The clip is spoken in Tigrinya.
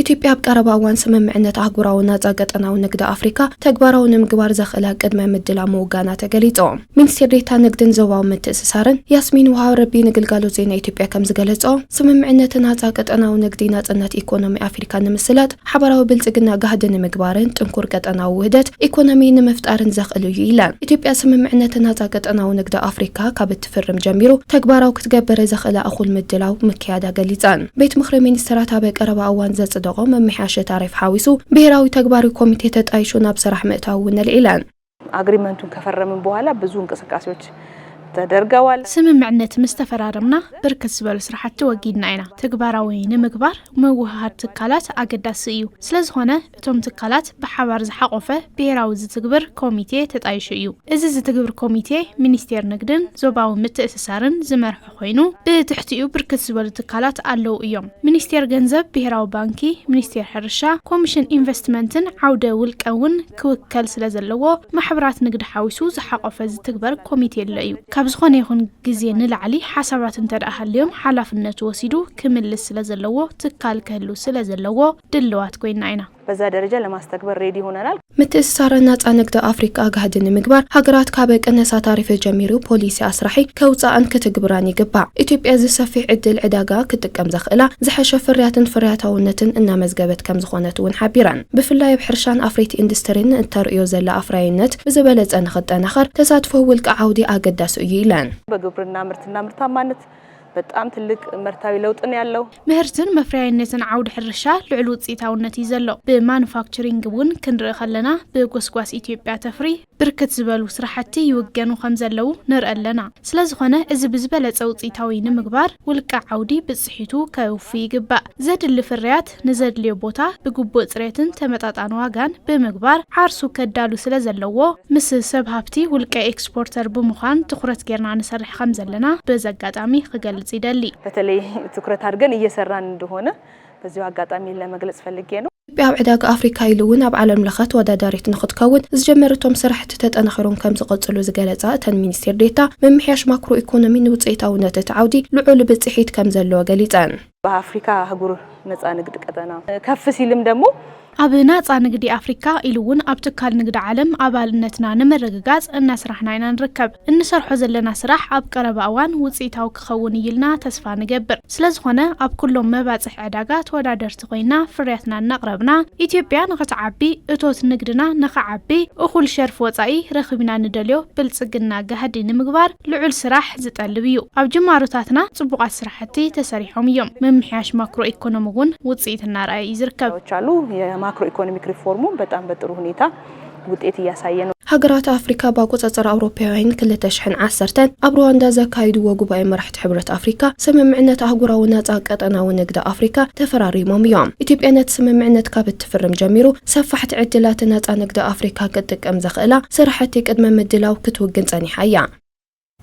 ኢትዮጵያ ኣብ ቀረባ እዋን ስምምዕነት ኣህጉራዊ ናጻ ቀጠናዊ ንግዲ ኣፍሪካ ተግባራዊ ንምግባር ዘኽእላ ቅድመ ምድላ ምውጋና ተገሊጹ። ሚኒስቴር ዴታ ንግድን ዞባዊ ምትእስሳርን ያስሚን ውሃብ ረቢ ንግልጋሎት ዜና ኢትዮጵያ ከም ዝገለጾ፣ ስምምዕነት ናጻ ቀጠናዊ ንግዲ ናጽነት ኢኮኖሚ ኣፍሪካ ንምስላጥ፣ ሓባራዊ ብልጽግና ጋህዲ ንምግባርን ጥንኩር ቀጠናዊ ውህደት ኢኮኖሚ ንምፍጣርን ዘኽእል እዩ ኢለን። ኢትዮጵያ ስምምዕነት ናጻ ቀጠናዊ ንግዲ ኣፍሪካ ካብ እትፍርም ጀሚሩ ተግባራዊ ክትገብር ዘኽእላ እኹል ምድላው ምክያዳ ገሊጸን። ቤት ምኽሪ ሚኒስትራት ኣብ ቀረባ እዋን ዘጽደቖ መመሓያሸ ታሪፍ ሓዊሱ ብሄራዊ ተግባራዊ ኮሚቴ ተጣይሹ ናብ ስራሕ ምእታው እውን ኣልዒለን። አግሪመንቱን ከፈረምን በኋላ ብዙ እንቅስቃሴዎች ተደርገዋል። ስምምዕነት ምስ ተፈራረምና ብርክት ዝበሉ ስራሕቲ ወጊድና ኢና። ተግባራዊ ንምግባር ምውህሃድ ትካላት ኣገዳሲ እዩ። ስለዝኾነ እቶም ትካላት ብሓባር ዝሓቆፈ ብሄራዊ ዝትግብር ኮሚቴ ተጣይሹ እዩ። እዚ ዝትግብር ኮሚቴ ሚኒስቴር ንግድን ዞባዊ ምትእስሳርን ዝመርሖ ኮይኑ ብትሕቲኡ ብርክት ዝበሉ ትካላት ኣለዉ እዮም። ሚኒስቴር ገንዘብ፣ ብሄራዊ ባንኪ፣ ሚኒስቴር ሕርሻ፣ ኮሚሽን ኢንቨስትመንትን ዓውደ ውልቀ እውን ክውከል ስለ ዘለዎ ማሕበራት ንግዲ ሓዊሱ ዝሓቆፈ ዝትግበር ኮሚቴ ኣሎ እዩ። ካብ ዝኾነ ይኹን ግዜ ንላዕሊ ሓሳባት እንተደኣ ሃልዮም ሓላፍነቱ ወሲዱ ክምልስ ስለ ዘለዎ ትካል ክህሉ ስለ ዘለዎ ድልዋት ኮይና ኢና። በዛ ደረጃ ለማስተግበር ሬዲ ሆነናል። ምትእስሳርን ናጻ ንግዲ ኣፍሪካ ጋህዲ ንምግባር ሃገራት ካብ ቅነሳ ታሪፍ ጀሚሩ ፖሊሲ ኣስራሒ ከውጻእን ክትግብራን ይግባእ። ኢትዮጵያ እዚ ሰፊሕ ዕድል ዕዳጋ ክጥቀም ዘኽእላ ዝሐሸ ፍርያትን ፍርያታውነትን እናመዝገበት ከም ዝኾነት እውን ሓቢረን። ብፍላይ ኣብ ሕርሻን ኣፍሪት ኢንዱስትሪን እተርእዮ ዘላ ኣፍራይነት ብዝበለጸ ንኽጠናኸር ተሳትፎ ውልቀ ዓውዲ ኣገዳሲ እዩ ኢለን። በግብርና ምርትና ምርታማነት በጣም ትልቅ ምርታዊ ለውጥ ነው ያለው። ምህርትን መፍረያይነትን ዓውዲ ሕርሻ ልዑል ውፅኢታውነት እዩ ዘሎ። ብማኑፋክቸሪንግ እውን ክንርኢ ከለና ብጎስጓስ ኢትዮጵያ ተፍሪ ብርክት ዝበሉ ስራሕቲ ይውገኑ ከም ዘለዉ ንርኢ ኣለና። ስለዝኾነ እዚ ብዝበለፀ ውፅኢታዊ ንምግባር ውልቀ ዓውዲ ብፅሒቱ ከውፊ ይግባእ። ዘድሊ ፍርያት ንዘድልዮ ቦታ ብግቡእ ፅሬትን ተመጣጣኒ ዋጋን ብምግባር ዓርሱ ከዳሉ ስለ ዘለዎ ምስ ሰብ ሃብቲ ውልቀ ኤክስፖርተር ብምዃን ትኹረት ጌርና ንሰርሕ ከም ዘለና በዚ ኣጋጣሚ ክገልፅ ይደሊ። በተለይ ትኩረት አድርገን እየሰራን እንደሆነ በዚሁ አጋጣሚ ለመግለጽ ፈልጌ ነው። ኢትዮጵያ ኣብ ዕዳጋ ኣፍሪካ ኢሉ እውን ኣብ ዓለም ለኸ ተወዳዳሪት ንክትከውን ዝጀመረቶም ስራሕቲ ተጠናኺሮም ከም ዝቐፅሉ ዝገለፃ እተን ሚኒስቴር ዴታ፣ ምምሕያሽ ማክሮ ኢኮኖሚ ንውፅኢታውነት እቲ ዓውዲ ልዑል ብፅሒት ከም ዘለዎ ገሊፀን። በአፍሪካ አህጉር ነጻ ንግድ ቀጠና ከፍ ሲልም ደግሞ ኣብ ናጻ ንግዲ ኣፍሪካ ኢሉ እውን ኣብ ትካል ንግዲ ዓለም ኣባልነትና ንምርግጋጽ እናስራሕና ኢና ንርከብ። እንሰርሖ ዘለና ስራሕ ኣብ ቀረባ እዋን ውፅኢታዊ ክኸውን እዩ ኢልና ተስፋ ንገብር። ስለዝኾነ ኣብ ኩሎም መባፅሕ ዕዳጋ ተወዳደርቲ ኮይና ፍርያትና እናቕረብና ኢትዮጵያ ንኽትዓቢ፣ እቶት ንግድና ንኽዓቢ፣ እኹል ሸርፊ ወፃኢ ረኺብና ንደልዮ ብልፅግና ጋህዲ ንምግባር ልዑል ስራሕ ዝጠልብ እዩ። ኣብ ጅማሮታትና ፅቡቓት ስራሕቲ ተሰሪሖም እዮም። ምምሕያሽ ማክሮ ኢኮኖሚ እውን ውፅኢት እናርኣየ እዩ ዝርከብ። አሉ። የማክሮ ኢኮኖሚክ ሪፎርሙ በጣም በጥሩ ሁኔታ ውጤት እያሳየ ነው። ሃገራት ኣፍሪካ ብኣቆፃፅራ ኣውሮፓውያን ክልተ ሽሕን ዓሰርተን ኣብ ሩዋንዳ ዘካይድዎ ጉባኤ መራሕቲ ሕብረት ኣፍሪካ ስምምዕነት ኣህጉራዊ ናፃ ቀጠናዊ ንግዲ ኣፍሪካ ተፈራሪሞም እዮም። ኢትዮጵያ ነቲ ስምምዕነት ካብ እትፍርም ጀሚሩ ሰፋሕቲ ዕድላት ናፃ ንግዲ ኣፍሪካ ክትጥቀም ዘኽእላ ስራሕቲ ቅድመ ምድላው ክትውግን ፀኒሓ እያ።